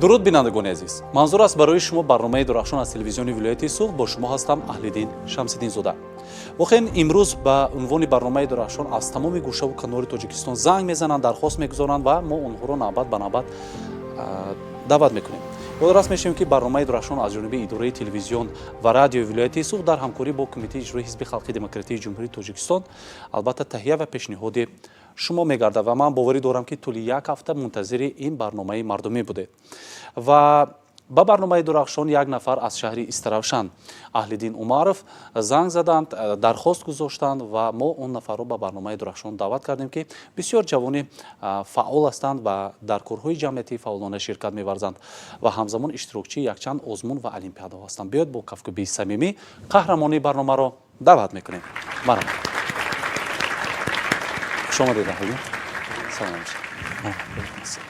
Дуруд, бинандагони азиз! Манзур аст барои шумо барномаи Дурахшон аз телевизиони вилояти Суғд. Бо шумо ҳастам Аҳлиддин Шамсиддинзода. Воқеан, имрӯз ба унвони барномаи Дурахшон аз тамоми гӯшаву канори Тоҷикистон занг мезананд, дархост мегузоранд ва мо онҳоро навбат ба навбат даъват мекунем. Ёдрас мешавем, ки барномаи Дурахшон аз ҷониби идораи телевизион ва радиои вилояти Суғд дар ҳамкорӣ бо Кумитаи иҷрои Ҳизби халқи демократии Ҷумҳурии Тоҷикистон албатта таҳия ва пешниҳоди шумо мегардад ва ман боварӣ дорам, ки тӯли як ҳафта мунтазири ин барномаи мардумӣ будед. Ва ба барномаи Дурахшон як нафар аз шаҳри Истаравшан, Аҳлиддин Умаров, занг заданд, дархост гузоштанд ва мо он нафарро ба барномаи Дурахшон даъват кардем, ки бисёр ҷавони фаъол ҳастанд ва дар корҳои ҷамъиятӣ фаъолона ширкат меварзанд ва ҳамзамон иштирокчии якчанд озмун ва олимпиадаҳо ҳастанд. Биёед, бо кафкӯбии самимӣ қаҳрамони барномаро даъват мекунем. Марҳамат, хуш омадед, Аҳлиддин, салом бошед.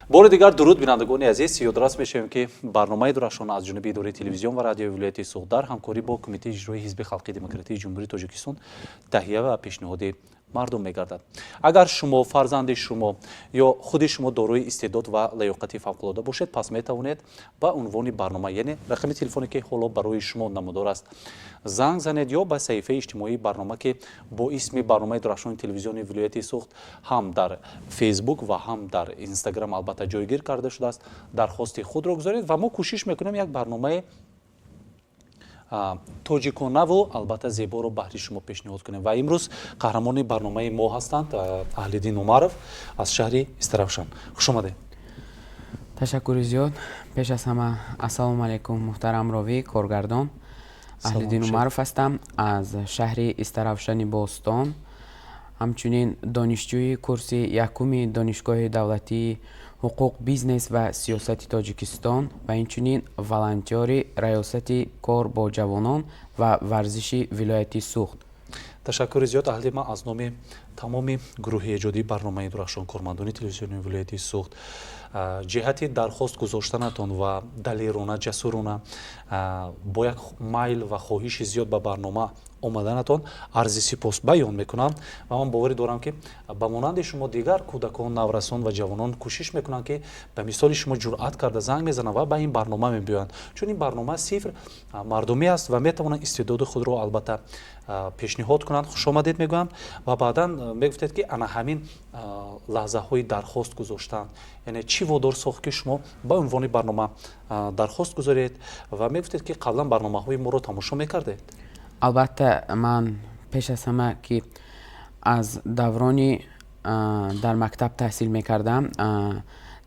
Бори дигар дуруд, бинандагони азиз! Ёдрас мешавем, ки барномаи Дурахшон аз ҷониби идораи телевизион ва радиои вилояти Суғд дар ҳамкорӣ бо Кумитаи иҷрои Ҳизби халқи демократии Ҷумҳурии Тоҷикистон таҳия ва пешниҳоди мардум мегардад. Агар шумо, фарзанди шумо ё худи шумо дорои истеъдод ва лаёқати фавқулода бошед, пас метавонед ба унвони барнома, яъне рақами телефоне, ки ҳоло барои шумо намудор аст, занг занед ё ба саҳифаи иҷтимоии барнома, ки бо исми барномаи Дурахшони телевизиони вилояти Суғд ҳам дар Фейсбук ва ҳам дар Инстаграм албатта ҷойгир карда шудааст, дархости худро гузоред ва мо кӯшиш мекунем як барномаи тоҷиконаву албатта зеборо баҳри шумо пешниҳод кунем. Ва имрӯз қаҳрамони барномаи мо ҳастанд Аҳлиддин Умаров аз шаҳри Истаравшан. Хуш омадед. Ташаккури зиёд. Пеш аз ҳама, ассалому алайкум, муҳтарам ровӣ, коргардон. Аҳлиддин Умаров ҳастам аз шаҳри Истаравшани бостон, ҳамчунин донишҷӯи курси якуми Донишгоҳи давлатии ҳуқуқ, бизнес ва сиёсати Тоҷикистон ва инчунин волонтёри раёсати кор бо ҷавонон ва варзиши вилояти Суғд. Ташаккури зиёд, Аҳли. Ман аз номи тамоми гурӯҳи эҷодии барномаи Дурахшон, кормандони телевизиони вилояти Суғд, ҷиҳати дархост гузоштанатон ва далерона, ҷасурона, бо як майл ва хоҳиши зиёд ба барнома омаданатон арзи сипос баён мекунам. Ва ман боварӣ дорам, ки ба монанди шумо дигар кӯдакон, наврасон ва ҷавонон кӯшиш мекунанд, ки ба мисоли шумо ҷуръат карда занг мезананд ва ба ин барнома мебиёянд, чун ин барнома сирф мардумӣ аст ва метавонанд истеъдоди худро албатта пешниҳод кунанд. Хушомадед мегӯям. Ва баъдан мегуфтед, ки ана ҳамин лаҳзаҳои дархост гузоштан, яъне чӣ водор сохт, ки шумо ба унвони барнома дархост гузоред? Ва мегуфтед, ки қаблан барномаҳои моро тамошо мекардед. Албатта, ман пеш аз ҳама, ки аз даврони дар мактаб таҳсил мекардам,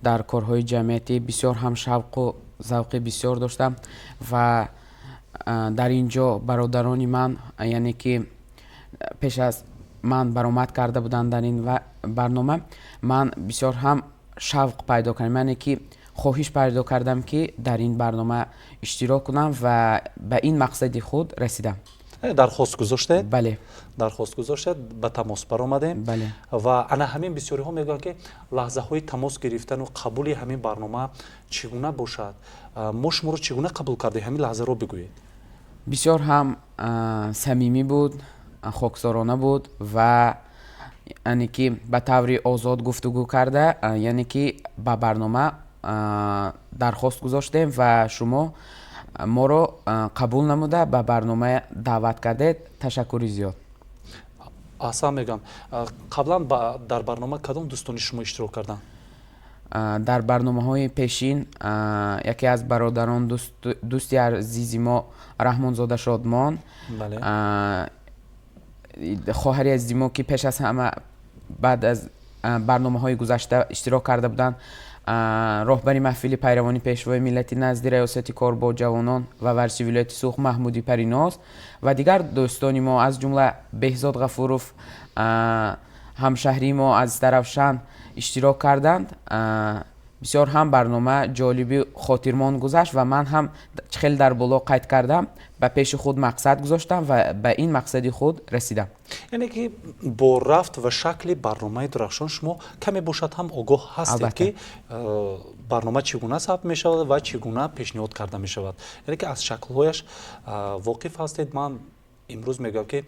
дар корҳои ҷамъиятӣ бисёр ҳам шавқу завқи бисёр доштам ва дар ин ҷо бародарони ман, яъне ки пеш аз ман баромад карда буданд дар ин барнома, ман бисёр ҳам шавқ пайдо кардам, яъне ки хоҳиш пайдо кардам, ки дар ин барнома иштирок кунам ва ба ин мақсади худ расидам. Дархост гузоштед? Бале. Дархост гузоштед, ба тамос баромадем. Бале. Ва ана ҳамин бисёриҳо мегӯянд, ки лаҳзаҳои тамос гирифтану қабули ҳамин барнома чӣ гуна бошад? Мо шуморо чӣ гуна қабул кардем, ҳамин лаҳзаро бигӯед. Бисёр ҳам самимӣ буд, хоксорона буд ва яъне ки ба таври озод гуфтугӯ карда, яъне ки ба барнома дархост гузоштем ва шумо моро қабул намуда, ба барнома даъват кардед. Ташаккури зиёд. Аҳсан мегӯям. Қаблан дар барнома кадом дӯстони шумо иштирок карданд? Дар барномаҳои пешин яке аз бародарон, дӯсти азизи мо Раҳмонзода Шодмон, хоҳари азизи мо, ки пеш аз ҳама баъд аз барномаҳои гузашта иштирок карда буданд, роҳбари маҳфили пайравони Пешвои миллати назди раёсати кор бо ҷавонон ва варзиши вилояти Суғд Маҳмуди Париноз ва дигар дӯстони мо, аз ҷумла Беҳзод Ғафуров, ҳамшаҳрии мо аз Истаравшан, иштирок карданд. Бисёр ҳам барнома ҷолиби хотирмон гузашт ва ман ҳам, хеле дар боло қайд кардам, ба пеши худ мақсад гузоштам ва ба ин мақсади худ расидам. Яъне ки бо рафт ва шакли барномаи Дурахшон шумо каме бошад ҳам огоҳ ҳастед, ки барнома чӣ гуна сабт мешавад ва чӣ гуна пешниҳод карда мешавад, яъне ки аз шаклҳояш воқиф ҳастед. Ман имрӯз мегӯям, ки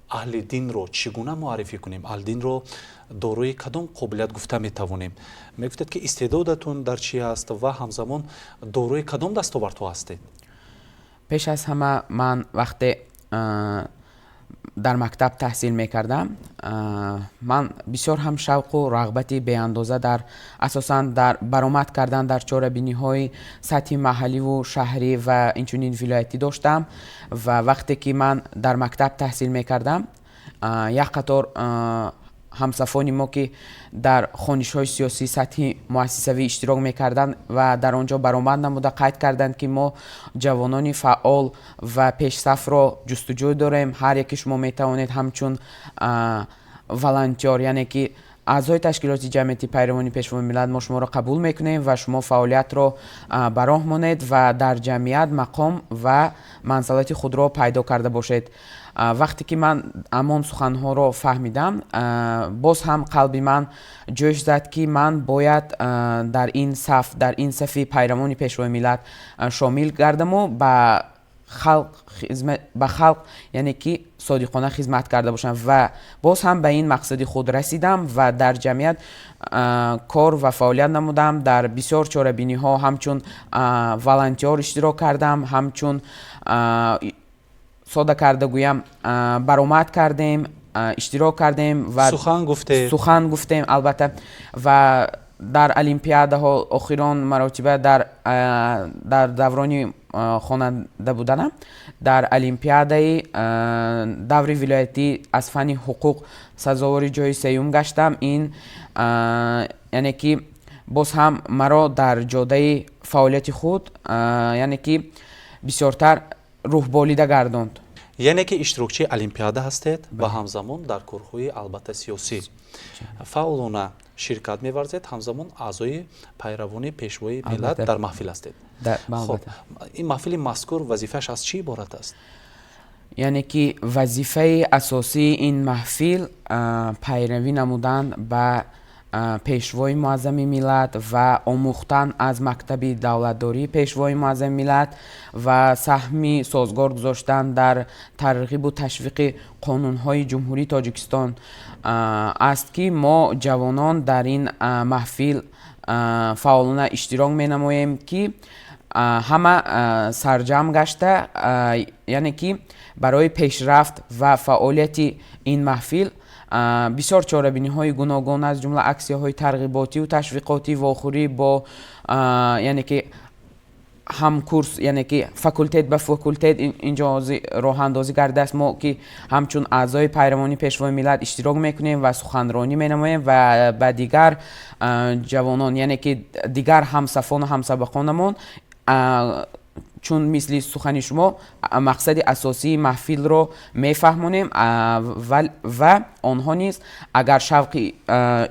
Аҳлиддинро чӣ гуна муаррифӣ кунем? Аҳлиддинро дорои кадом қобилият гуфта метавонем? Мегуфтед, ки истеъдодатон дар чӣ аст ва ҳамзамон дорои кадом дастовардҳо ҳастед? Пеш аз ҳама, ман вақте дар мактаб таҳсил мекардам, ман бисёр ҳам шавқу рағбати беандоза дар асосан дар баромад кардан дар чорабиниҳои сатҳи маҳалливу шаҳрӣ ва инчунин вилоятӣ доштам. Ва вақте ки ман дар мактаб таҳсил мекардам, як қатор ҳамсафони мо, ки дар хонишҳои сиёсии сатҳи муассисавӣ иштирок мекарданд ва дар он ҷо баромад намуда, қайд карданд, ки мо ҷавонони фаъол ва пешсафро ҷустуҷӯ дорем, ҳар яке шумо метавонед ҳамчун волонтёр, яъне ки аъзои ташкилоти ҷамъияти пайравони Пешвои миллат, мо шуморо қабул мекунем ва шумо фаъолиятро ба роҳ монед ва дар ҷамъият мақом ва манзалати худро пайдо карда бошед. Вақте ки ман ҳамон суханҳоро фаҳмидам, боз ҳам қалби ман ҷӯш зад, ки ман бояд дар ин саф, дар ин сафи пайравони Пешвои миллат шомил гардаму ба халқ, яъне ки содиқона хизмат карда бошам. Ва боз ҳам ба ин мақсади худ расидам ва дар ҷамъият кор ва фаъолият намудам. Дар бисёр чорабиниҳо ҳамчун волонтёр иштирок кардам, ҳамчун, сода карда гӯям, баромад кардем, иштирок кардем ва сухан гуфтед. Сухан гуфтем, албатта. Ва дар олимпиадаҳо охирон маротиба дар даврони хонанда буданам дар олимпиадаи даври вилоятӣ аз фанни ҳуқуқ сазовори ҷои сеюм гаштам. Ин, яъне ки, боз ҳам маро дар ҷодаи фаъолияти худ, яъне ки, бисёртар рӯҳболида гардонд. Яъне ки иштирокчии олимпиада ҳастед ва ҳамзамон дар корҳои, албатта, сиёсӣ фаъолона ширкат меварзед, ҳамзамон аъзои пайравони Пешвои миллат дар маҳфил ҳастед. Хоб, ин маҳфили мазкур вазифааш аз чӣ иборат аст? Яъне ки вазифаи асосии ин маҳфил пайравӣ намудан ба Пешвои муаззами миллат ва омӯхтан аз мактаби давлатдории Пешвои муаззами миллат ва саҳми созгор гузоштан дар тарғибу ташвиқи қонунҳои Ҷумҳурии Тоҷикистон аст, ки мо ҷавонон дар ин маҳфил фаъолона иштирок менамоем, ки ҳама сарҷамъ гашта, яъне ки барои пешрафт ва фаъолияти ин маҳфил бисёр чорабиниҳои гуногун, аз ҷумла аксияҳои тарғиботиву ташвиқотӣ, вохӯрӣ бо, яъне ки, ҳамкурс, яъне ки факултет ба факултет инҷо роҳандозӣ гардидааст. Мо ки ҳамчун аъзои пайравони Пешвои миллат иштирок мекунем ва суханронӣ менамоем ва ба дигар ҷавонон, яъне ки дигар ҳамсафону ҳамсабақонамон, чун мисли сухани шумо, мақсади асосии маҳфилро мефаҳмонем ва онҳо низ агар шавқи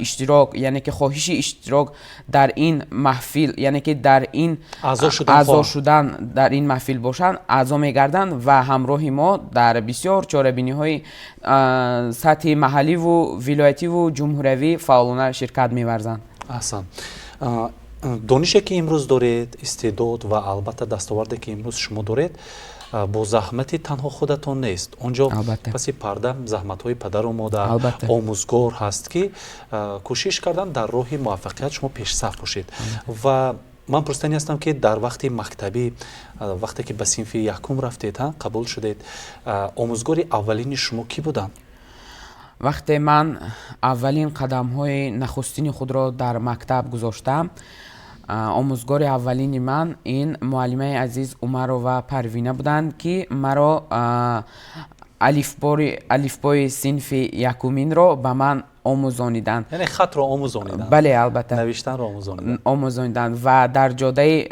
иштирок, яъне ки хоҳиши иштирок дар ин маҳфил, яъне ки дар ин аъзо шудан дар ин маҳфил бошанд, аъзо мегарданд ва ҳамроҳи мо дар бисёр чорабиниҳои сатҳи маҳалливу вилоятиву ҷумҳуриявӣ фаъолона ширкат меварзанд. Аҳсан. Донише ки имрӯз доред, истеъдод ва, албатта, дастоварде ки имрӯз шумо доред, бо заҳмати танҳо худатон нест. Он ҷо паси парда заҳматҳои падару модар, омӯзгор ҳаст, ки кӯшиш карданд дар роҳи муваффақият шумо пешсаф бошед. Ва ман пурсидани ҳастам, ки дар вақти мактабӣ, вақте ки ба синфи якум рафтед, қабул шудед, омӯзгори аввалини шумо кӣ буданд? Вақте ман аввалин қадамҳои нахустини худро дар мактаб гузоштам, омӯзгори аввалини ман ин муаллимаи азиз Умарова Парвина буданд, ки маро алифбои синфи якуминро ба ман омӯзониданд. Яъне хатро омӯзониданд? Бале, албатта. Навиштанро омӯзониданд? Омӯзониданд ва дар ҷодаи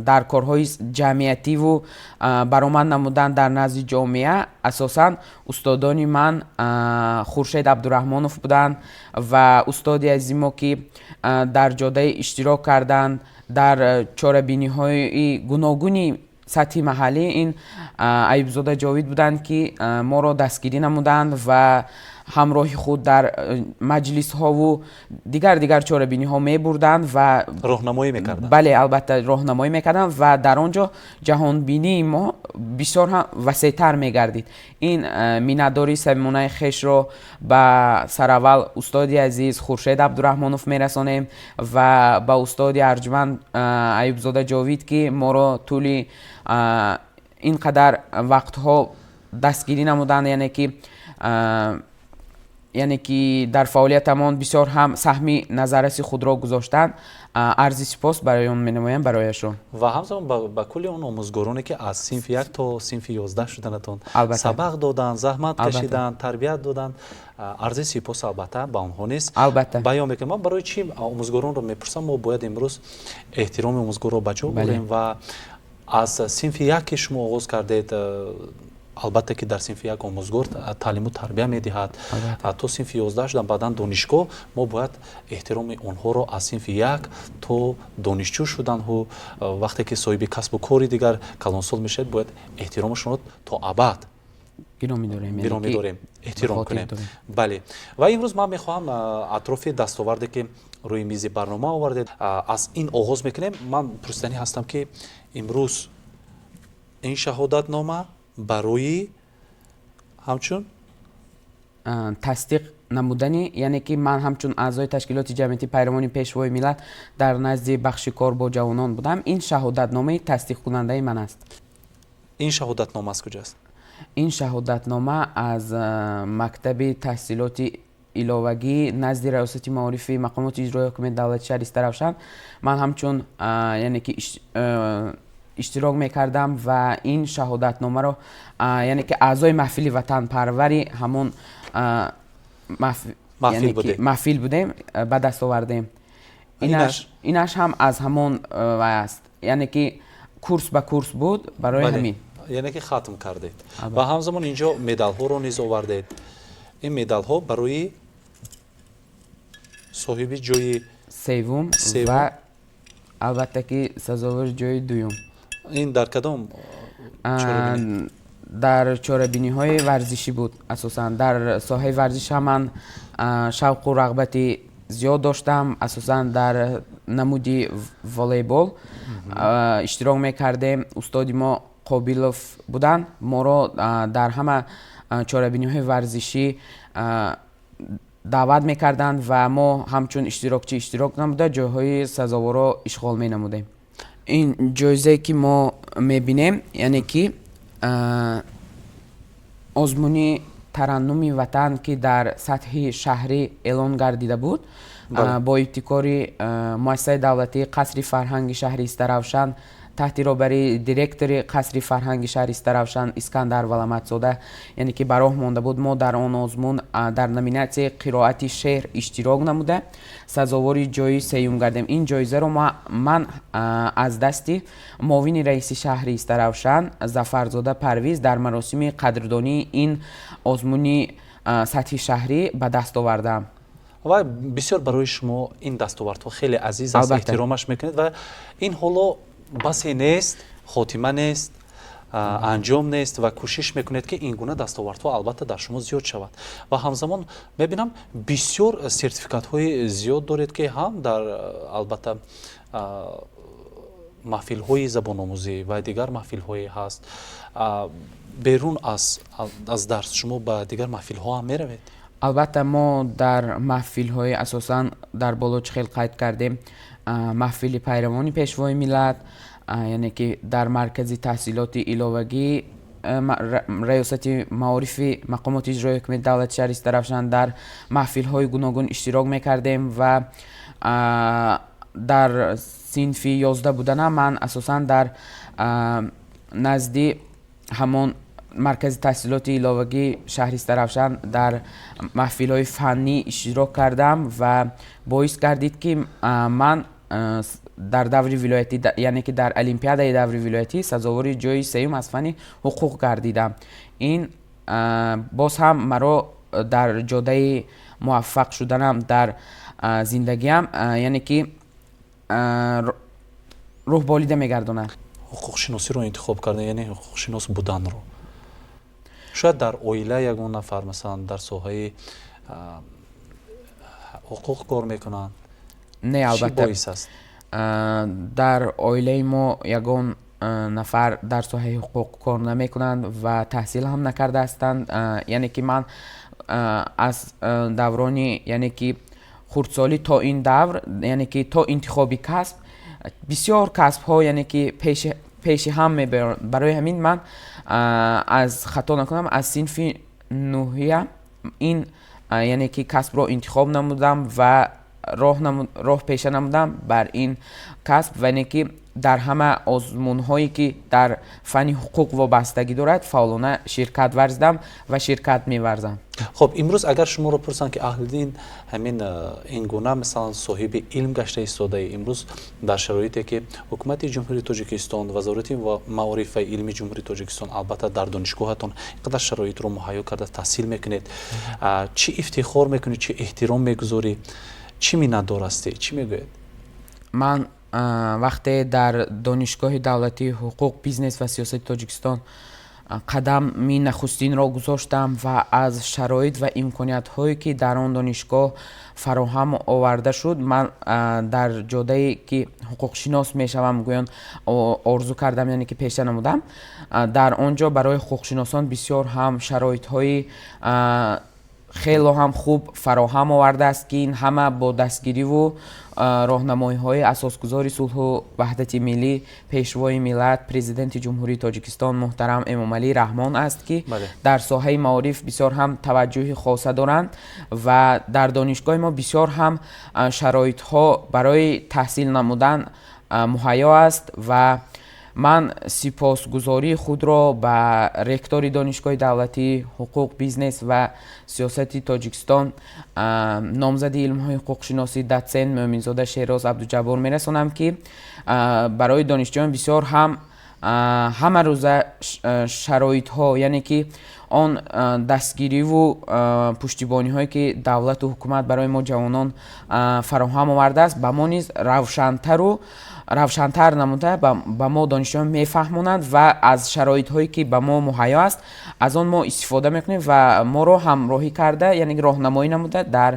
дар корҳои ҷамъиятиву баромад намудан дар назди ҷомеа асосан устодони ман Хуршед Абдураҳмонов буданд ва устоди азизи мо, ки дар ҷодаи иштирок карданд дар чорабиниҳои гуногуни сатҳи маҳаллӣ, ин Аюбзода Ҷовид буданд, ки моро дастгирӣ намуданд ва Ҳамроҳи худ дар маҷлисҳову дигар чорабиниҳо мебурданд ва роҳнамоӣ мекарданд. Бале, албатта, роҳнамоӣ мекарданд ва дар он ҷо ҷаҳонбинии мо бисёр ҳам васеътар мегардид. Ин миннатдории самимонаи хешро ба сараввал устоди азиз Хуршед Абдураҳмонов мерасонем ва ба устоди арҷманд Аюбзода Ҷовид, ки моро тӯли ин қадар вақтҳо дастгирӣ намуданд, яъне ки дар фаъолиятамон бисёр ҳам саҳми назарраси худро гузоштанд. Арзи сипос барои он менамоям барояшон. Ва ҳамзамон ба кулли он омӯзгороне, ки аз синфи 1 то синфи 11 шуданатон сабақ доданд, заҳмат кашиданд, тарбият доданд, арзи сипос, албатта, ба онҳо низ баён мекунем. Ман барои чӣ омӯзгоронро мепурсам? Мо бояд имрӯз эҳтироми омӯзгорро ба ҷо орем ва аз синфи 1 ки шумо оғоз кардед, албатта, ки дар синфи 1 омӯзгор таълиму тарбия медиҳад, то синфи 11 шудан, баъдан донишгоҳ, мо бояд эҳтироми онҳоро аз синфи 1 то донишҷӯ шуданҳу вақте ки соҳиби касбу кори дигар калонсол мешавед, бояд эҳтиромашонро то абад гиромӣ дорем, эҳтиром кунем. Бале, ва имрӯз ман мехоҳам атрофи дастоварде, ки рӯи мизи барнома овардед, аз ин оғоз мекунем. Ман пурсиданӣ ҳастам, ки имрӯз ин шаҳодатнома барои ҳамчун Тасдиқ намудани, яъне ки ман ҳамчун аъзои ташкилоти ҷамъиятии пайравони Пешвои миллат дар назди бахши кор бо ҷавонон будам, ин шаҳодатномаи тасдиқкунандаи ман аст. Ин шаҳодатнома аз куҷоаст? Ин шаҳодатнома аз мактаби таҳсилоти иловагӣ назди Раёсати маорифи мақомоти иҷроии ҳокимияти давлати шаҳри Истаравшан. Ман ҳамчун, яъне ки, иштирок мекардам ва ин шаҳодатномаро, яъне ки аъзои маҳфили ватанпарвари ҳамон маҳфил будем, ба даст овардем. Инаш ҳам аз ҳамон вай аст, яъне ки курс ба курс буд, барои ҳамин. Яъне ки хатм кардед ва ҳамзамон инҷо медалҳоро низ овардед. Ин медалҳо барои соҳиби ҷои севум ва, албатта, ки сазовори ҷои дуюм. Ин дар кадом? Дар чорабиниҳои варзишӣ буд. Асосан дар соҳаи варзиш ҳам ман шавқу рағбати зиёд доштам. Асосан дар намуди волейбол иштирок мекардем. Устоди мо Қобилов буданд, моро дар ҳама чорабиниҳои варзишӣ даъват мекарданд ва мо ҳамчун иштирокчӣ иштирок намуда, ҷойҳои сазоворро ишғол менамудем. Ин ҷоизае, ки мо мебинем, яъне ки озмуни тараннуми ватан, ки дар сатҳи шаҳрӣ эълон гардида буд, бо ибтикори муассисаи давлатии Қасри фарҳанги шаҳри Истаравшан таҳти роҳбарии директори Қасри фарҳанги шаҳри Истаравшан Искандар Валаматзода, яъне ки ба роҳ монда буд. Мо дар он озмун дар номинатсияи қироати шеър иштирок намуда, сазовори ҷои сеюм гардем. Ин ҷоизаро ман аз дасти муовини раиси шаҳри Истаравшан Зафарзода Парвиз дар маросими қадрдонии ин озмуни сатҳи шаҳрӣ ба даст овардам. Ва бисёр барои шумо ин дастовардҳо хеле азиз аст, эҳтиромаш мекунед. Ва ин ҳоло басе нест, хотима нест, анҷом нест ва кӯшиш мекунед, ки ин гуна дастовардҳо, албатта, дар шумо зиёд шавад. Ва ҳамзамон мебинам, бисёр сертификатҳои зиёд доред, ки ҳам дар, албатта, маҳфилҳои забономӯзӣ ва дигар маҳфилҳое ҳаст. Берун аз дарс шумо ба дигар маҳфилҳо ҳам меравед? Албатта, мо дар маҳфилҳои, асосан дар боло чӣ хел қайд кардем, маҳфили пайравони Пешвои миллат, яъне ки дар маркази таҳсилоти иловагӣ Раёсати маорифи мақомоти иҷроии ҳокимияти давлати шаҳри Истаравшан дар маҳфилҳои гуногун иштирок мекардем. Ва дар синфи 11 буданам ман асосан дар назди ҳамон маркази таҳсилоти иловагии шаҳри Истаравшан дар маҳфилҳои фаннӣ иштирок кардам ва боис гардид, ки ман дар даври вилоятӣ, яъне ки дар олимпиадаи даври вилоятӣ сазовори ҷои сеюм аз фанни ҳуқуқ гардидам. Ин боз ҳам маро дар ҷодаи муваффақ шуданам дар зиндагиам, яъне ки, рӯҳболида мегардонад. Ҳуқуқшиносиро интихоб карда, яъне ҳуқуқшинос буданро Шояд дар оила ягон нафар, масалан, дар соҳаи ҳуқуқ кор мекунанд? Не, албатта. Чӣ боис аст? Дар оилаи мо ягон нафар дар соҳаи ҳуқуқ кор намекунанд ва таҳсил ҳам накарда ҳастанд. Яъне ки ман аз даврони, яъне ки хурдсолӣ то ин давр, яъне ки то интихоби касб, бисёр касбҳо, яъне ки пеши ҳам мебаранд. Барои ҳамин ман, аз хато накунам, аз синфи нӯҳия ин, яъне ки касбро интихоб намудам ва роҳ пеша намудам бар ин касб ва яъне ки дар ҳама озмунҳое, ки дар фанни ҳуқуқ вобастагӣ дорад, фаъолона ширкат варзидам ва ширкат меварзам. Хуб, имрӯз агар шуморо пурсанд, ки Аҳлиддин, ҳамин ин гуна, масалан, соҳиби илм гашта истодаи, имрӯз дар шароите, ки Ҳукумати Ҷумҳурии Тоҷикистон, Вазорати маориф ва илми Ҷумҳурии Тоҷикистон, албатта, дар донишгоҳатон ин қадар шароитро муҳайё карда, таҳсил мекунед, чӣ ифтихор мекунӣ, чӣ эҳтиром мегузорӣ, чӣ миннатдор ҳастӣ, чӣ мегӯед? Ман вақте дар Донишгоҳи давлатии ҳуқуқ, бизнес ва сиёсати Тоҷикистон қадами нахустинро гузоштам ва аз шароит ва имкониятҳое, ки дар он донишгоҳ фароҳам оварда шуд, ман дар ҷодае, ки ҳуқуқшинос мешавам, гӯён орзу кардам, яъне ки пеша намудам. Дар он ҷо барои ҳуқуқшиносон бисёр ҳам шароитҳои хело ҳам хуб фароҳам овардааст, ки ин ҳама бо дастгириву роҳнамоиҳои Асосгузори сулҳу ваҳдати миллӣ, Пешвои миллат, Президенти Ҷумҳурии Тоҷикистон муҳтарам Эмомалӣ Раҳмон аст, ки дар соҳаи маориф бисёр ҳам таваҷҷӯҳи хоса доранд ва дар донишгоҳи мо бисёр ҳам шароитҳо барои таҳсил намудан муҳайё аст. Ва ман сипосгузории худро ба ректори Донишгоҳи давлатии ҳуқуқ, бизнес ва сиёсати Тоҷикистон, номзади илмҳои ҳуқуқшиносӣ, дотсент Мӯъминзода Шероз Абдуҷаббор мерасонам, ки барои донишҷӯён бисёр ҳам ҳамарӯза шароитҳо, яъне ки он дастгириву пуштибониҳое, ки давлату ҳукумат барои мо ҷавонон фароҳам овардааст, ба мо низ равшантару равшантар намуда, ба мо донишҷӯён мефаҳмонанд ва аз шароитҳое, ки ба мо муҳайё аст, аз он мо истифода мекунем ва моро ҳамроҳӣ карда, яъне роҳнамоӣ намуда дар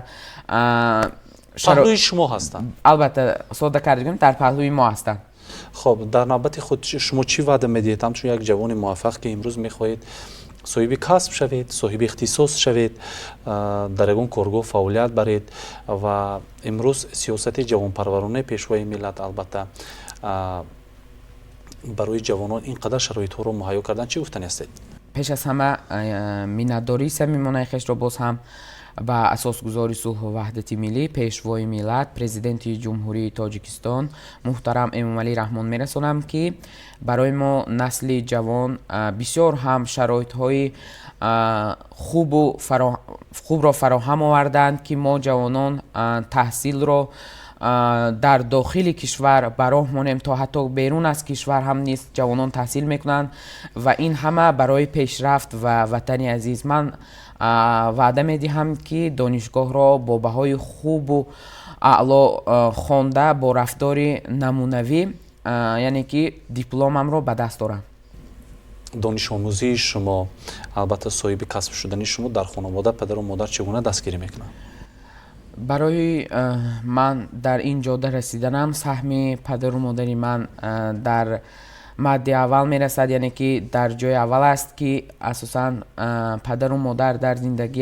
паҳлӯи шумо ҳастанд. Албатта, сода карда гӯем, дар паҳлӯи мо ҳастанд. Хуб, дар навбати худ шумо чӣ ваъда медиҳед, ҳамчун як ҷавони муваффақ, ки имрӯз мехоҳед соҳиби касб шавед, соҳиби ихтисос шавед, дар ягон коргоҳ фаъолият баред ва имрӯз сиёсати ҷавонпарваронаи Пешвои миллат, албатта, барои ҷавонон ин қадар шароитҳоро муҳайё кардан, чӣ гуфтани ҳастед? Пеш аз ҳама миннатдории самимонаи хешро боз ҳам ба Асосгузори сулҳу ваҳдати миллӣ, Пешвои миллат, Президенти Ҷумҳурии Тоҷикистон муҳтарам Эмомалӣ Раҳмон мерасонам, ки барои мо, насли ҷавон, бисёр ҳам шароитҳои хубро фароҳам оварданд, ки мо ҷавонон таҳсилро дар дохили кишвар ба роҳ монем, то ҳатто берун аз кишвар ҳам низ ҷавонон таҳсил мекунанд ва ин ҳама барои пешрафт ва ватани азиз. Ман ваъда медиҳам, ки донишгоҳро бо баҳои хубу аъло хонда, бо рафтори намунавӣ, яъне ки дипломамро ба даст орам. Донишомӯзии шумо, албатта, соҳиби касб шудани шумо дар хонавода падару модар чӣ гуна дастгирӣ мекунанд? Барои ман дар ин ҷода расиданам саҳми падару модари ман дар мадди аввал мерасад, яъне ки дар ҷои аввал аст, ки асосан падару модар дар зиндагӣ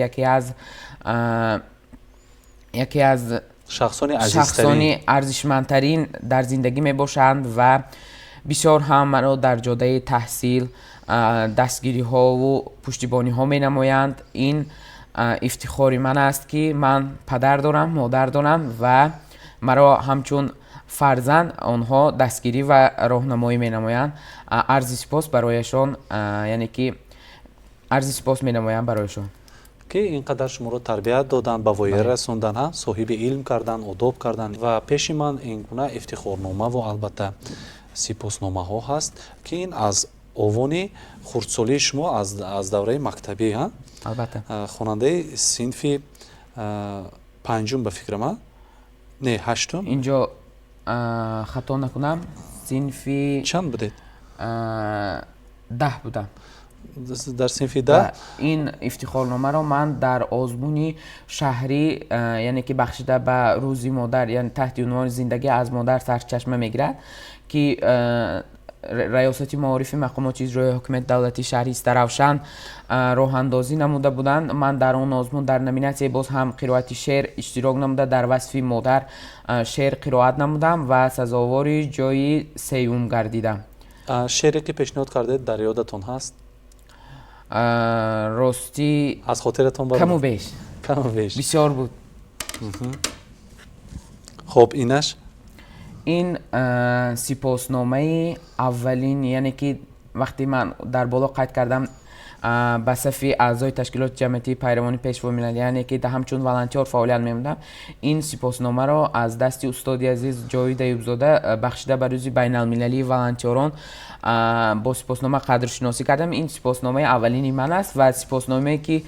яке аз шахсони арзишмандтарин дар зиндагӣ мебошанд ва бисёр ҳам маро дар ҷодаи таҳсил дастгириҳову пуштибониҳо менамоянд. Ин ифтихори ман аст, ки ман падар дорам, модар дорам ва маро ҳамчун фарзанд онҳо дастгирӣ ва роҳнамоӣ менамоянд. Арзи сипос барояшон, яъне ки арзи сипос менамоям барояшон, ки ин қадар шуморо тарбият доданд, ба воя расонданд, соҳиби илм карданд, одоб карданд. Ва пеши ман ин гуна ифтихорномаву, албатта, сипосномаҳо ҳаст, ки ин аз овони хурдсолии шумо, аз давраи мактабӣ. Албатта. Хонандаи синфи панҷум, ба фикрам, не, ҳаштум? Инҷо, хато накунам, синфи Чанд будед? 10 будам. Дар синфи 10. Ин ифтихорномаро ман дар озмуни шаҳрӣ, яъне ки бахшида ба Рӯзи модар, яъне таҳти унвони «Зиндагӣ аз модар сарчашма мегирад», ки раёсати маорифи мақомоти иҷроияи ҳокимияти давлатии шаҳри Истаравшан роҳандозӣ намуда буданд, ман дар он озмун дар номинатсияи боз ҳам қироати шеър иштирок намуда, дар васфи модар шеър қироат намудам ва сазовори ҷойи сеюм гардидам. Шеъре ки пешниҳод кардед, дар ёдатон ҳаст? Ростӣ, аз хотиратон? Каму беш. Каму беш. Бисёр буд. Хоб, инаш? Ин сипосномаи аввалин, яъне ки вақте ман дар боло қайд кардам, ба сафи аъзои ташкилоти ҷамъиятии пайравони Пешвои миллат, яъне ки ҳамчун волонтёр фаъолият мемудам, ин сипосномаро аз дасти устоди азиз Ҷовид Аюбзода, бахшида ба Рӯзи байналмилалии волонтёрон, бо сипоснома қадршиносӣ кардам. Ин сипосномаи аввалини ман аст ва сипосномае, ки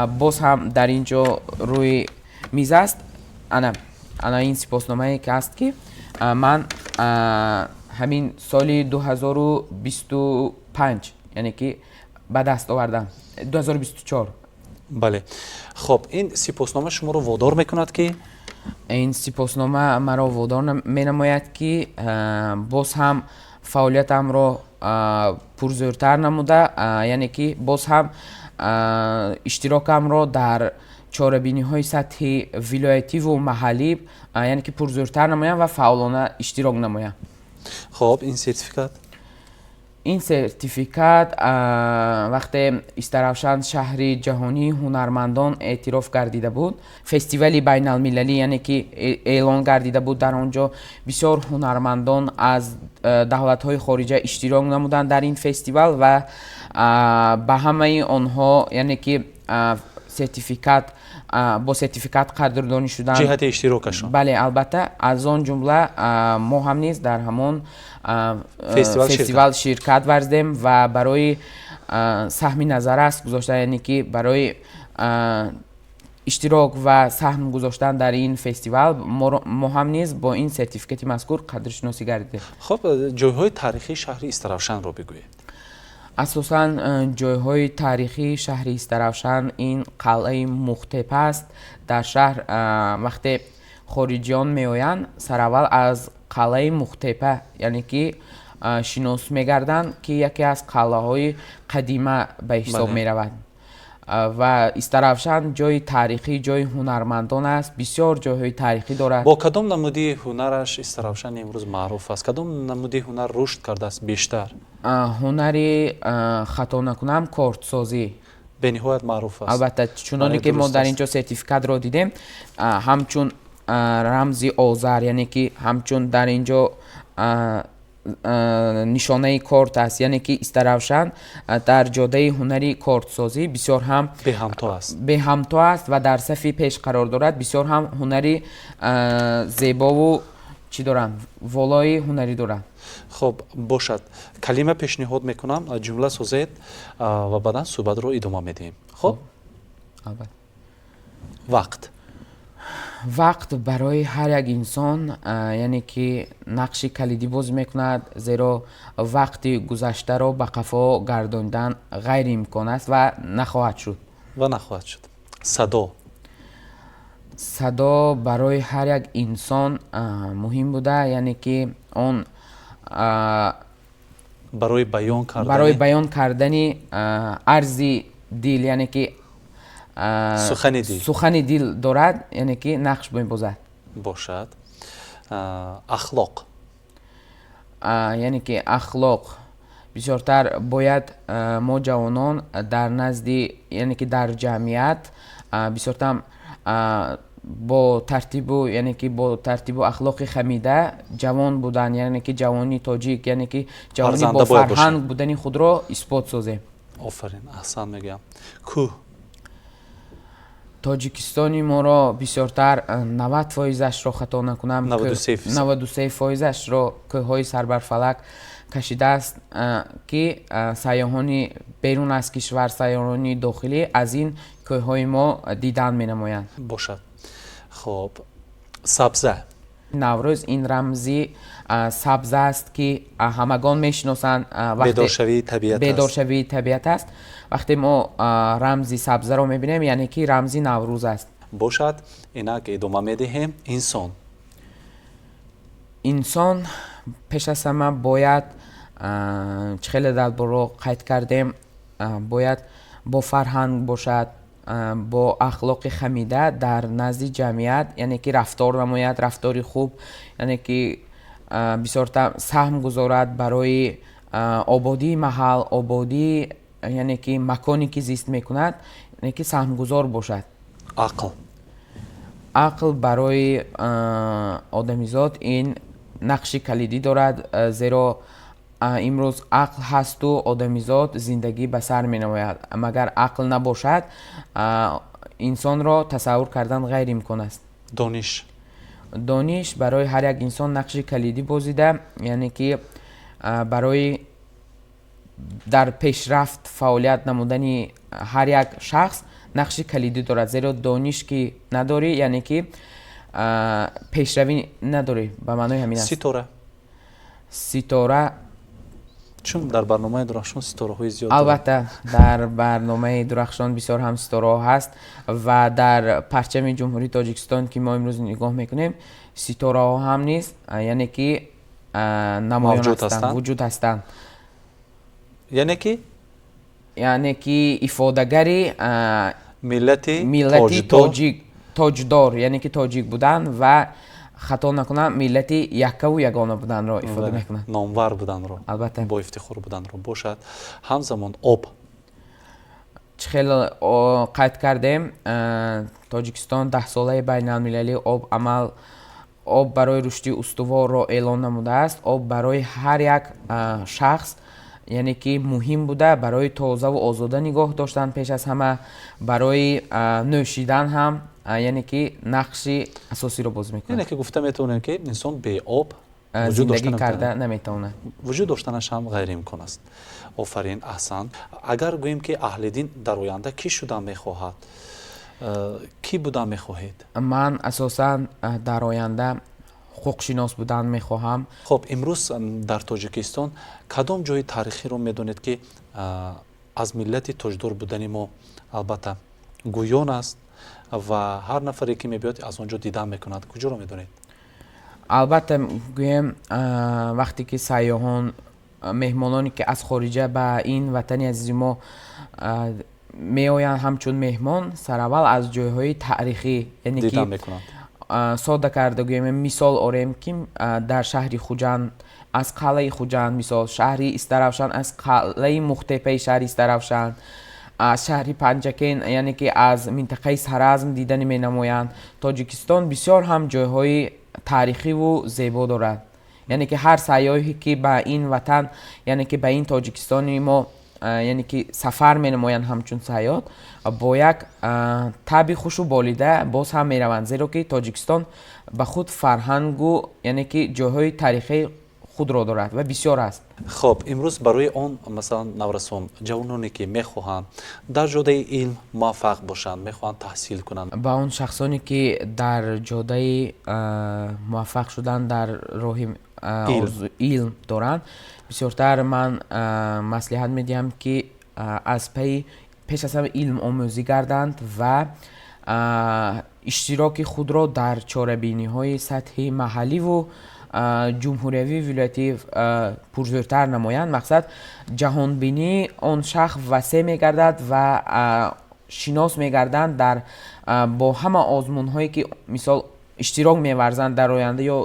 боз ҳам дар ин ҷо рӯи миз аст, ана ин сипосномае ки аст, ки ман ҳамин соли 2025, яъне ки ба даст овардам, 2024. Бале, хоб, ин сипоснома шуморо водор мекунад, ки Ин сипоснома маро водор менамояд, ки боз ҳам фаъолиятамро пурзӯртар намуда, яъне ки боз ҳам иштирокамро дар чорабиниҳои сатҳи вилоятиву маҳаллӣ, яъне ки пурзӯртар намоям ва фаъолона иштирок намоям. Хоб, ин сертификат? Ин сертификат, вақте Истаравшан шаҳри ҷаҳонии ҳунармандон эътироф гардида буд, фестивали байналмилалӣ, яъне ки эълон гардида буд, дар он ҷо бисёр ҳунармандон аз давлатҳои хориҷа иштирок намуданд дар ин фестивал ва ба ҳамаи онҳо, яъне ки сертификат, бо сертификат қадрдонӣ шуданд. Ҷиҳати иштирокашон. Бале, албатта, аз он ҷумла мо ҳам низ дар ҳамон фестивал ширкат варзидем ва барои саҳми назаррас гузошта, яъне ки барои иштирок ва саҳм гузоштан дар ин фестивал мо ҳам низ бо ин сертификати мазкур қадршиносӣ гардидем. Хоб, ҷойҳои таърихии шаҳри Истаравшанро бигӯед. Асосан ҷойҳои таърихии шаҳри Истаравшан ин қалъаи Мухтепа аст. Дар шаҳр вақте хориҷиён меоянд, сараввал аз қалъаи Мухтепа, яъне ки шинос мегарданд, ки яке аз қалъаҳои қадима ба ҳисоб меравад. Ва Истаравшан ҷои таърихӣ, ҷои ҳунармандон аст, бисёр ҷойҳои таърихӣ дорад. Бо кадом намуди ҳунараш Истаравшан имрӯз маъруф аст? Кадом намуди ҳунар рушд кардааст бештар? Ҳунари, хато накунам, кортсозӣ. Бениҳоят маъруф аст. Албатта, чуноне ки мо дар ин ҷо сертификатро дидем, ҳамчун рамзи озар, яъне ки ҳамчун дар ин ҷо нишонаи корт аст, яъне ки Истаравшан дар ҷодаи ҳунари кортсозӣ бисёр ҳам беҳамто аст. Беҳамто аст ва дар сафи пеш қарор дорад. Бисёр ҳам ҳунари зебову чӣ доранд, волои ҳунарӣ доранд. Хоб, бошад, калима пешниҳод мекунам, ҷумла созед ва баъдан суҳбатро идома медиҳем. Хоб? Албатта. Вақт. Вақт барои ҳар як инсон, яъне ки нақши калидӣ бозӣ мекунад, зеро вақти гузаштаро ба қафо гардонидан ғайриимкон аст ва нахоҳад шуд. Ва нахоҳад шуд. Садо. Садо барои ҳар як инсон муҳим буда, яъне ки он барои баён кардани барои баён кардани арзи дил, яъне ки сухани дил. Сухани дил дорад, яъне ки нақш мебозад. Бошад. Ахлоқ. Яъне ки ахлоқ бисёртар бояд мо ҷавонон дар назди, яъне ки дар ҷамъият бисёртар бо тартибу, яъне ки бо тартибу ахлоқи хамида ҷавон будан, яъне ки ҷавони тоҷик, яъне ки ҷавони Арзанда бояд бофарҳанг бошем. будани худро исбот созем. Офарин, аҳсан мегӯям. Кӯҳ. Тоҷикистони моро бисёртар 90 фоизашро, хато накунам, 93%. 93 фоизашро кӯҳҳои сарбарфалак кашидааст, ки сайёҳони берун аз кишвар, сайёҳони дохилӣ аз ин кӯҳҳои мо дидан менамоянд. Бошад. Хоб, сабза. Наврӯз ин рамзи сабз аст, ки ҳамагон мешиносанд. Бедоршавии табиат. Бедоршавии табиат аст. Вақте мо рамзи сабзаро мебинем, яъне ки рамзи Наврӯз аст. Бошад, инак идома медиҳем. Инсон. Инсон пеш аз ҳама бояд, чӣ хеле дар боло қайд кардем, бояд бо фарҳанг бошад, бо ахлоқи ҳамида дар назди ҷамъият, яъне ки рафтор намояд, рафтори хуб, яъне ки бисёртар саҳм гузорад барои ободии маҳал, ободии, яъне ки маконе, ки зист мекунад, яъне ки саҳмгузор бошад. Ақл. Ақл барои одамизод ин нақши калидӣ дорад, зеро имрӯз ақл ҳасту одамизод зиндагӣ ба сар менамояд. Магар ақл набошад, инсонро тасаввур кардан ғайриимкон аст. Дониш. Дониш барои ҳар як инсон нақши калидӣ бозида, яъне ки барои дар пешрафт фаъолият намудани ҳар як шахс нақши калидӣ дорад, зеро дониш ки надорӣ, яъне ки пешравӣ надорӣ, ба маънои ҳамин аст. Ситора. Ситора. Чун дар барномаи Дурахшон ситораҳои зиёд. Албатта, дар барномаи Дурахшон бисёр ҳам ситораҳо ҳаст ва дар парчами Ҷумҳурии Тоҷикистон, ки мо имрӯз нигоҳ мекунем, ситораҳо ҳам низ, яъне ки намоён ҳастанд, вуҷуд ҳастанд. Яъне ки? Яъне ки ифодагари миллати миллати тоҷик, тоҷдор, яъне ки тоҷик будан ва, хато накунам, миллати яккаву ягона буданро ифода мекунад. Номвар буданро. Албатта. Бо ифтихор буданро. Бошад, ҳамзамон об. Чӣ хеле қайд кардем, Тоҷикистон Даҳсолаи байналмилалии об, амал об барои рушди устуворро эълон намудааст. Об барои ҳар як шахс, яъне ки муҳим буда, барои тозаву озода нигоҳ доштан, пеш аз ҳама барои нӯшидан ҳам, яъне ки нақши асосиро бозӣ мекунад. Яъне ки гуфта метавонем, ки инсон беоб зиндагӣ карда наметавонад. Вуҷуд доштанаш ҳам ғайриимкон аст. Офарин, аҳсан. Агар гӯем, ки Аҳлиддин дар оянда кӣ шудан мехоҳад, кӣ будан мехоҳед? Ман асосан дар оянда ҳуқуқшинос будан мехоҳам. Хуб, имрӯз дар Тоҷикистон кадом ҷои таърихиро медонед, ки аз миллати тоҷдор будани мо албатта гӯён аст ва ҳар нафаре, ки мебиёд, аз он ҷо дидан мекунад? Куҷоро медонед? Албатта, гӯем, вақте ки сайёҳон, меҳмононе, ки аз хориҷа ба ин ватани азизи мо меоянд ҳамчун меҳмон, сараввал аз ҷойҳои таърихӣ, яъне ки содда карда гӯем, мисол орем, ки дар шаҳри Хуҷанд аз қалъаи Хуҷанд, мисол шаҳри Истаравшан аз қалъаи Мухтепаи шаҳри Истаравшан, аз шаҳри Панҷакен, яъне ки аз минтақаи Саразм дидани менамоянд. Тоҷикистон бисёр ҳам ҷойҳои таърихиву зебо дорад, яъне ки ҳар сайёҳе, ки ба ин ватан, яъне ки ба ин Тоҷикистони мо, яъне ки сафар менамоянд ҳамчун сайёҳ, бо як табъи хушу болида боз ҳам мераванд, зеро ки Тоҷикистон ба худ фарҳангу, яъне ки ҷойҳои таърихии худро дорад ва бисёр аст. Хуб, имрӯз барои он, масалан, наврасон, ҷавононе, ки мехоҳанд дар ҷодаи илм муваффақ бошанд, мехоҳанд таҳсил кунанд. Ба он шахсоне, ки дар ҷодаи муваффақ шудан дар роҳи илм доранд, бисёртар ман маслиҳат медиҳам, ки аз пайи пеш аз ҳама илм омӯзӣ гарданд ва иштироки худро дар чорабиниҳои сатҳи маҳалливу ҷумҳуриявӣ, вилоятӣ пурзӯртар намоянд. Мақсад, ҷаҳонбинии он шахс васеъ мегардад ва шинос мегарданд дар бо ҳама озмунҳое, ки мисол иштирок меварзанд дар оянда ё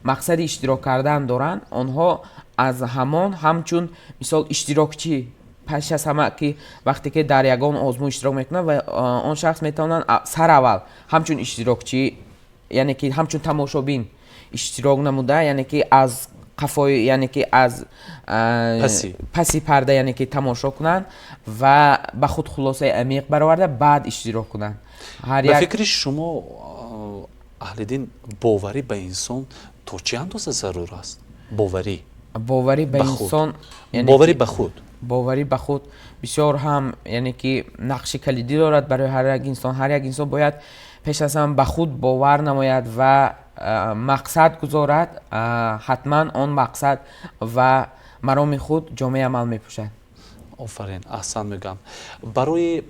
мақсади иштирок кардан доранд. Онҳо аз ҳамон ҳамчун мисол иштирокчӣ, пеш аз ҳама, ки вақте ки дар ягон озмун иштирок мекунанд ва он шахс метавонанд сараввал ҳамчун иштирокчӣ, яъне ки ҳамчун тамошобин иштирок намуда, яъне ки аз қафои, яъне ки аз паси парда, яъне ки тамошо кунанд ва ба худ хулосаи амиқ бароварда, баъд иштирок кунанд. Ба фикри шумо, Аҳлиддин, боварӣ ба инсон то чӣ андоза зарур аст? Боварӣ. Боварӣ ба инсон. Боварӣ ба худ. Боварӣ ба худ бисёр ҳам, яъне ки нақши калидӣ дорад барои ҳар як инсон. Ҳар як инсон бояд Пеш аз ҳама ба худ бовар намояд ва мақсад гузорад, ҳатман он мақсад ва мароми худ ҷомаи амал мепӯшад. Офарин, аҳсан мегӯям. Барои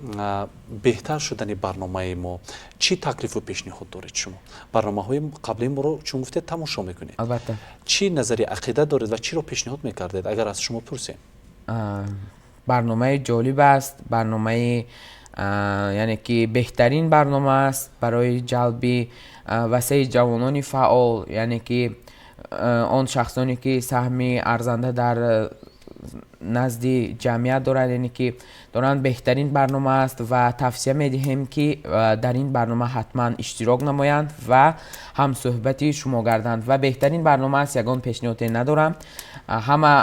беҳтар шудани барномаи мо чӣ таклифу пешниҳод доред шумо? Барномаҳои қаблии моро, чун гуфтед, тамошо мекунед. Албатта. Чӣ назари ақида доред ва чиро пешниҳод мекардед, агар аз шумо пурсем? Барномаи ҷолиб аст, барномаи, яъне ки беҳтарин барнома аст барои ҷалби васеи ҷавонони фаъол, яъне ки он шахсоне, ки саҳми арзанда дар назди ҷамъият доранд, яъне ки доранд. Беҳтарин барнома аст ва тавсия медиҳем, ки дар ин барнома ҳатман иштирок намоянд ва ҳамсӯҳбати шумо гарданд. Ва беҳтарин барнома аст, ягон пешниҳоде надорам, ҳама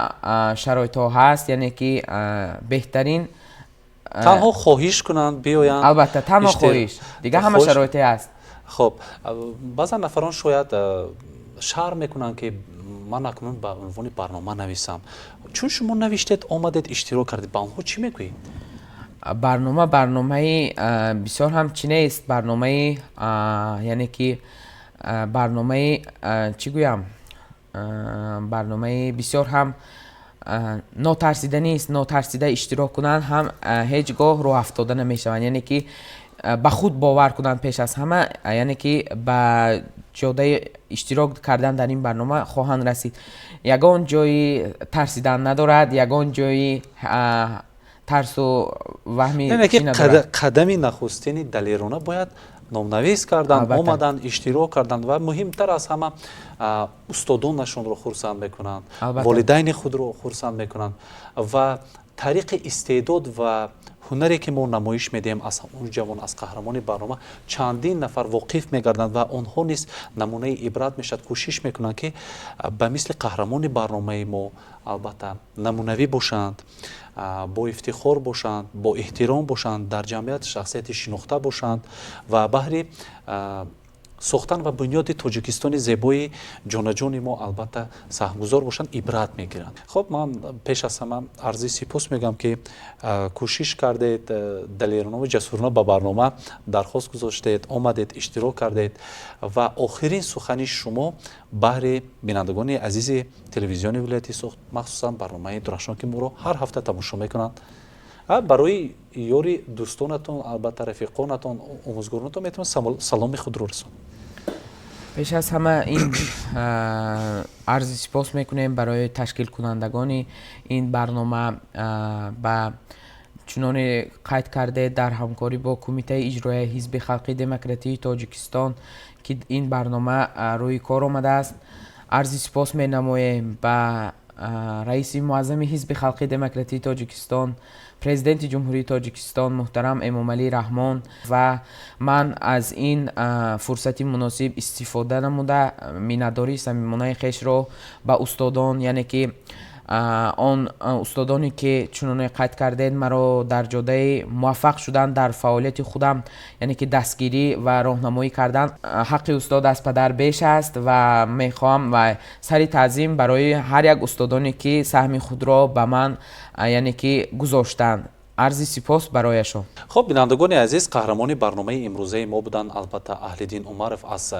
шароитҳо ҳаст, яъне ки беҳтарин. Танҳо хоҳиш кунанд, биёянд. Албатта, танҳо хоҳиш, дигар ҳама шароите ҳаст. Хуб, баъзан нафарон шояд шарм мекунанд, ки ман акнун ба унвони барнома нависам. Чун шумо навиштед, омадед, иштирок кардед, ба онҳо чӣ мегӯед? Барнома барномаи бисёр ҳам чӣ нест, барномаи, яъне ки барномаи, чӣ гӯям, барномаи бисёр ҳам нотарсида нест. Нотарсида иштирок кунанд ҳам, ҳеҷ гоҳ роҳафтода намешаванд. Яъне ки ба худ бовар кунанд пеш аз ҳама, яъне ки ба ҷодаи иштирок кардан дар ин барнома хоҳанд расид. Ягон ҷои тарсидан надорад, ягон ҷои тарсу ваҳми. Қадами нахустини далерона бояд номнавис кардан, омадан, иштирок кардан ва муҳимтар аз ҳама, устодонашонро хурсанд мекунанд, волидайни худро хурсанд мекунанд ва тариқи истеъдод ва ҳунаре, ки мо намоиш медиҳем, аз он ҷавон, аз қаҳрамони барнома чандин нафар воқиф мегарданд ва онҳо низ намунаи ибрат мешавад, кӯшиш мекунанд, ки ба мисли қаҳрамони барномаи мо албатта намунавӣ бошанд, бо ифтихор бошанд, бо эҳтиром бошанд, дар ҷамъият шахсияти шинохта бошанд ва баҳри сохтан ва бунёди Тоҷикистони зебои ҷонаҷони мо албатта саҳмгузор бошанд, ибрат мегиранд. Хуб, ман пеш аз ҳама арзи сипос мегӯям, ки кӯшиш кардед, далерона ва ҷасурона ба барнома дархост гузоштед, омадед, иштирок кардед. Ва охирин сухани шумо баҳри бинандагони азизи телевизиони вилояти Суғд, махсусан барномаи Дурахшон, ки моро ҳар ҳафта тамошо мекунанд, барои ёри дӯстонатон, албатта рафиқонатон, омӯзгоронатон метавонед саломи худро расонед. Пеш аз ҳама ин арзи сипос мекунем барои ташкилкунандагони ин барнома. Ба чуноне қайд кардед, дар ҳамкорӣ бо Кумитаи иҷроияи Ҳизби Халқии Демократии Тоҷикистон, ки ин барнома рӯи кор омадааст, арзи сипос менамоем ба раиси муаззами Ҳизби Халқии Демократии Тоҷикистон, Президенти Ҷумҳурии Тоҷикистон муҳтарам Эмомалӣ Раҳмон. Ва ман аз ин фурсати муносиб истифода намуда, миннатдории самимонаи хешро ба устодон, яъне ки он устодоне, ки чуноне қайд кардед, маро дар ҷодаи муваффақ шудан дар фаъолияти худам, яъне ки дастгирӣ ва роҳнамоӣ кардан. Ҳаққи устод аз падар беш аст ва мехоҳам ва сари таъзим барои ҳар як устодоне, ки саҳми худро ба ман, яъне ки гузоштанд, арзи сипос барояшон. Хуб, бинандагони азиз, қаҳрамони барномаи имрӯзаи мо буданд, албатта, Аҳлиддин Умаров аз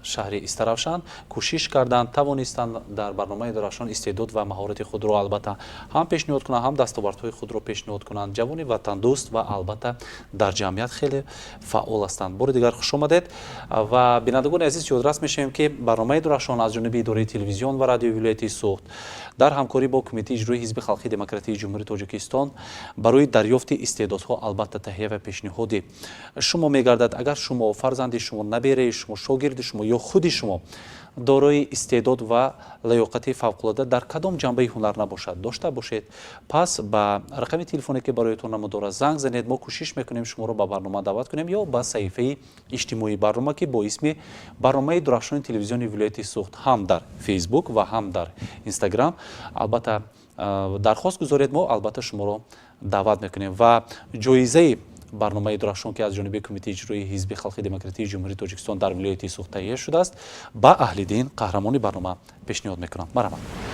шаҳри Истаравшан. Кӯшиш карданд, тавонистанд дар барномаи Дурахшон истеъдод ва маҳорати худро албатта ҳам пешниҳод кунанд, ҳам дастовардҳои худро пешниҳод кунанд. Ҷавони ватандӯст ва албатта дар ҷамъият хеле фаъол ҳастанд. Бори дигар хуш омадед. Ва бинандагони азиз, ёдрас мешавем, ки барномаи Дурахшон аз ҷониби идораи телевизион ва радиои вилояти Суғд дар ҳамкорӣ бо Кумитаи иҷроии Ҳизби Халқии Демократии Ҷумҳурии Тоҷикистон барои дарёфти истеъдодҳо албатта таҳия ва пешниҳоди шумо мегардад. Агар шумо, фарзанди шумо, набераи шумо, шогирди шумо ё худи шумо дорои истеъдод ва лаёқати фавқулода дар кадом ҷанбаи ҳунар набошад, дошта бошед, пас ба рақами телефоне, ки бароятон намудора, занг занед. Мо кӯшиш мекунем шуморо ба барнома даъват кунем ё ба саҳифаи иҷтимоии барнома, ки бо исми барномаи Дурахшони телевизиони вилояти Суғд ҳам дар Фейсбук ва ҳам дар Инстаграм, албатта дархост гузоред. Мо албатта шуморо даъват мекунем ва ҷоизаи барномаи Дурахшон, ки аз ҷониби Кумитаи иҷроии Ҳизби Халқи Демократии Ҷумҳурии Тоҷикистон дар вилояти Суғд таҳия шудааст, ба Аҳлиддин, қаҳрамони барнома, пешниҳод мекунам. Марҳамат.